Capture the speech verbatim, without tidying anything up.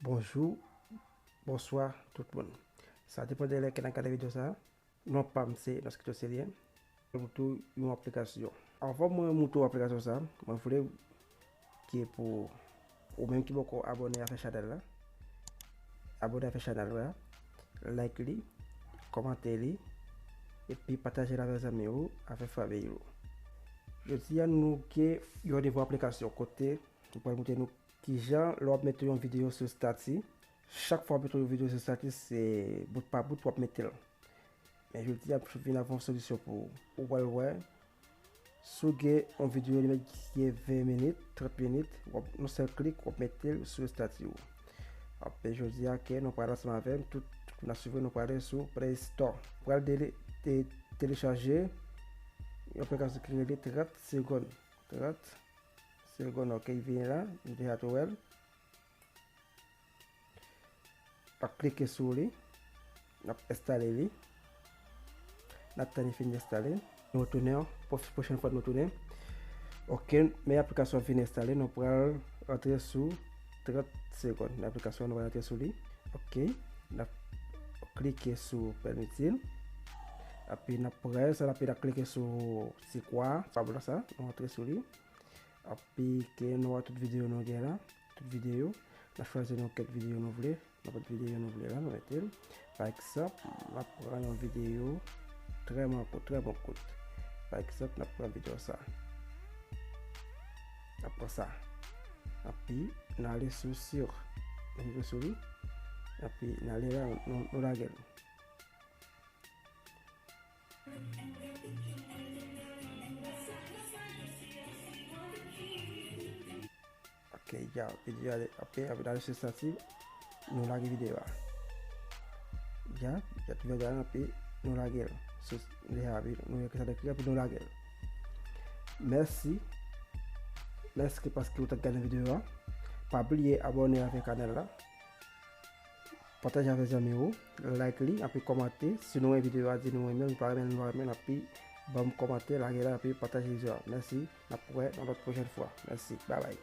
Bonjou, bonswa tout moun. Sa depann de lè ke n ap gade videyo sa a. Non pa m se Noskito Selien. Mwen moutre w yon aplikasyon. Anvan mwen moutre w aplikasyon sa a, mwen vle ke pou ou menm ki poko abòne avèk chanèl la, abòne avèk chanèl la, like li, kòmante li, epi pataje l avèk zanmi w, avèk fanmi w. Jodi a nou gen yon nouvo aplikasyon kote mwen pral moutre nou kijan lè w ap mete yon videyo sou estati, chak fwa w ap mete yon videyo sou estati, se bout pa bout w ap mete l. Men jodi a m vin avèk yon solisyon pou ou. Ou pral wè, si w gen yon videyo li mèt gen ven minit, trant minit, w ap, yon sèl klik, w ap mete l sou estati w. Apre jodi a, ke nou pral ansanm avè m, tout, tout moun ap swiv, nou prale sou Play Store. Pral dele-, te-, telechaje yon aplikasyon ki rele trant segonn. Trant segonn, ok, vini la, nou deja tou wè l. N ap klike sou li. N ap enstale li. N ap tann li fin enstale. Nou retounen, pwo-, pwochèn fwa nou tounen. Ok, men aplikasyon an fin enstale, nou pral antre sou trant segonn. Men aplikasyon an, nou pral antre sou li. Ok, n ap klike sou pèmiti l. Epi n ap pran sa, epi n ap klike sou ti kwa, pa blan sa, nou antre sou li. Epi ke nou wè tout videyo nou gen la, tout videyo. N ap chwazi nenpòt videyo nou vle, nenpòt videyo nou vle la, nou mete l. Pa egzanp, n ap pran yon videyo trè bon kout, trè bon kout. Pa egzanp, n ap pran videyo sa. N ap pran sa. Epi, n ale sou sur. Nou klike sou li. Epi, n ale la, nou, nou lage l. Ok, ya, videyo a, apre, apre, n ale sou estati, nou lage videyo a. Ya, ya, tout videyo a, apre, nou lage l. Sou, deja, apre, nou wè ki sa te ekri, apre nou lage l. Mèsi. Mèsi paske w t ap gade videyo a. Pa bliye abòne avèk chanèl la. Pataje avèk zanmi w, like li, epi kòmante. Si nou renmen videyo a, di nou renmen l, nou pa renmen l, nou pa renmen l, epi ban m kòmantè, lage la, epi pataje videyo a. Mèsi, n ap wè nan lòt pwochèn fwa. Mèsi, babay.